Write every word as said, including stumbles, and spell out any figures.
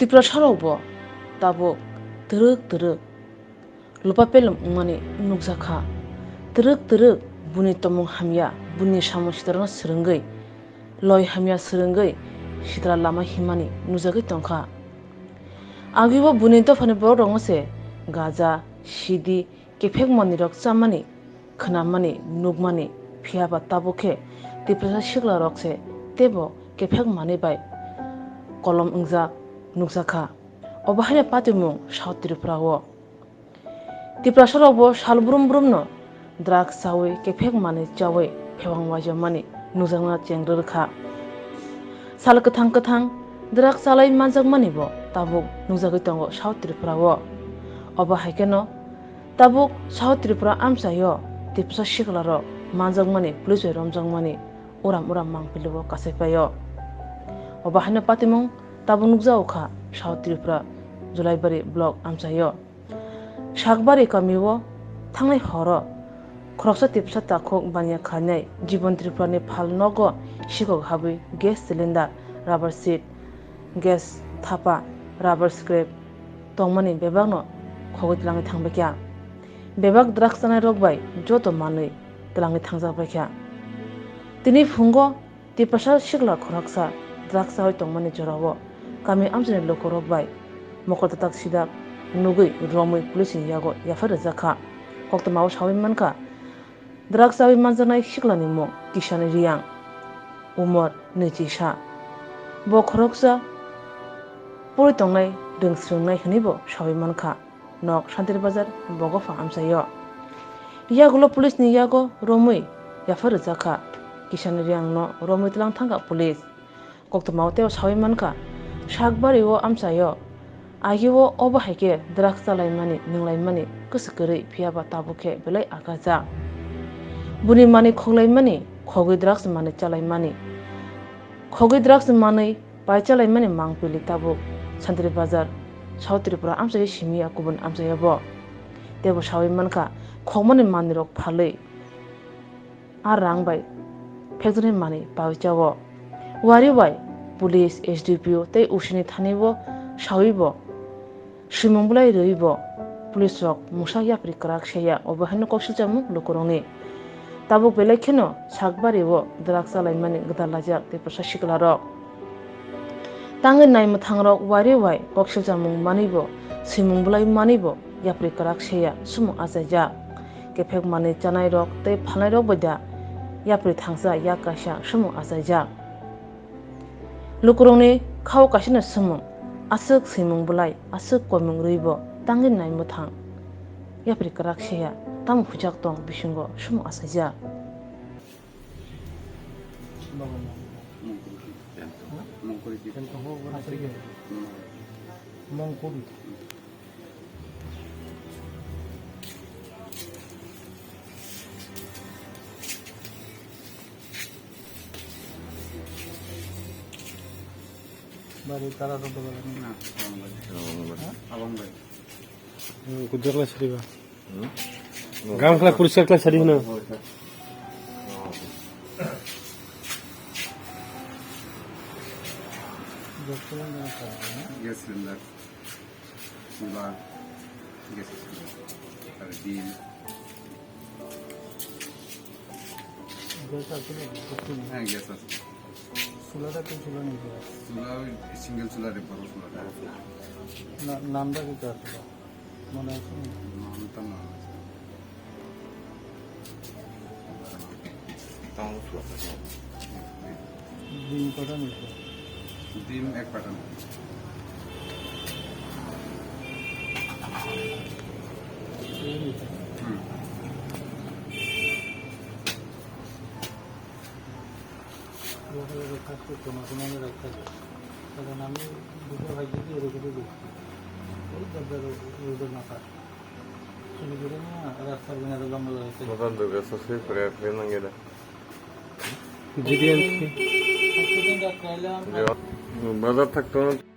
Tiprasarokbo tabuk twrwk twrwk lupa pelem wngmani nukjakha. Twrwk twrwk buni tongmung hamya, buni samung sitarokno swrwngwi, loi hamya swrwngwi sitra lama himani nujagwi tongkha. Agwibo buni dophani borokrokno se gaja, sidi, kephek manwirok chamani, khwnamani, nukmani, phiyaba tabuk khe Tiprasa siklarok se teibo kephek manwi bai kolom wngjak nukjakha. Obo haino patimung South Tripura o. Tiprasarokbo sal brum brumno drugs chawi, kephek manwi chawi phewang waijamani nukjakna chengrwrwkha. Sal kwthang kwthang drugs chalai manjakmanibo tabuk nukjagwi tongo South Tripura o. Obo hai kheno tabuk South Tripura amchaio Tiprasa siklarok manjakmani police bai romjakmani uram uram mangpili o kasaipaio. Obo haino patimung tabuk nukjago kha South Tripura Julaibari block amchaio. Sakbari kamio thangnai horo khoroksa Tiprasa takhuk baniya khainai Jibon Tripurani phal nogo sikok habwi gas cylinder, rubber sheet, gas thapa, rubber scrap tongmani bebakno khogwi twlangwi thangbaikha. Bebak drugs chanairok bai joto manwi twlangwi thangjak baikha. Tini phungo Tiprasa sikla khoroksa drugs chawi tongmani jorao kami amchaini lukurok bai mokol tatak sidak nugwi romwi police ni yago yaphar rijak kha. Koktwmao sawi mankha, drugs chawi manjaknai siklani mung Kishan Riyang, umor nwichi sa. Bo khoroksa pori tongnai rwngsrwngnai hwnwibo sawi mankha. Nok Santiri Bazar Bogopha amchaio. Yagulo police ni yago romwi yaphar rijak kha. Kishan Riyang no romwi twlang thangkha police. Koktwmao teibo sawi mankha, Sakbari o amchaio. Agio obo hai khe drugs chalaimani, nwnglaimani kwswk kwrwi, phiyaba tabuk khe belai akajak. Buni manwi khoklaimani, khogwi drugs manwi chalaimani. Khogwi drugs manwi pai chalaimani mangpili tabuk Santiri Bazar, South Tripura amchaio simi ya kubun amchaio bo. Teibo sawi mankha, khokmani manwirok phalwi a rang bai phekjaknai manwi pawi chao. Wari bai police, S D P O tei O C ni thani bo sawi bo swimung bwlai rwi bo police rok mungsa yapri kwrak se ya, obo haino koksilchamung lukurokni. Tabuk belai kheno Sakbari o drugs chalaimani gwdal laijak Tiprasa siklarok. Tangwi naimwthangrok wari wai koksilchamung manwi bo, swimung bwlai manwi bo yapri kwrak se ya, sumung achaijak. Kephek manwi chanairok tei phalnairok bai da yapri thangsa yak kaisa sumung achaijak. Lukurokni khao kaisano sumung, aswk swimung bwlai, aswk koimung rwi bo tangwi naimwthang yapri kwrak se ya, tamo hujak tong bisingo sumung achaijak. Mongkuri. Mongkuri. Bari tara to doga lagi. Na, abang bai. Ha? Abang bai. Hmm, kujar la sariba. Hmm? Gam khala puriskar khala sari huna. Gas cylinder. Chula, gas stove, ar dim. Gas আছে নাকি? হ্যাঁ, gas আছে। চুলাটা কোন চুলা নিয়ে যাবে? চুলা ওই সিঙ্গেল চুলা রে, বড় চুলাটা। না, নামটা কি কার চুলা? মনে আছে? নামটা না। ডিম কটা নিতে? ডিম এক প্যাটার্ন। এই নিতে? হুম। আলাদা আলাদা কাজ করতো না, কোনো আমি রাখতে হবে। কারণ আমি দুটো ভাই যদি এর উপরে দেখছি। এই দরজার উপরে মাথা। Motan do gasa se pura pura nang geda. Jidi anti. Bazar thakto.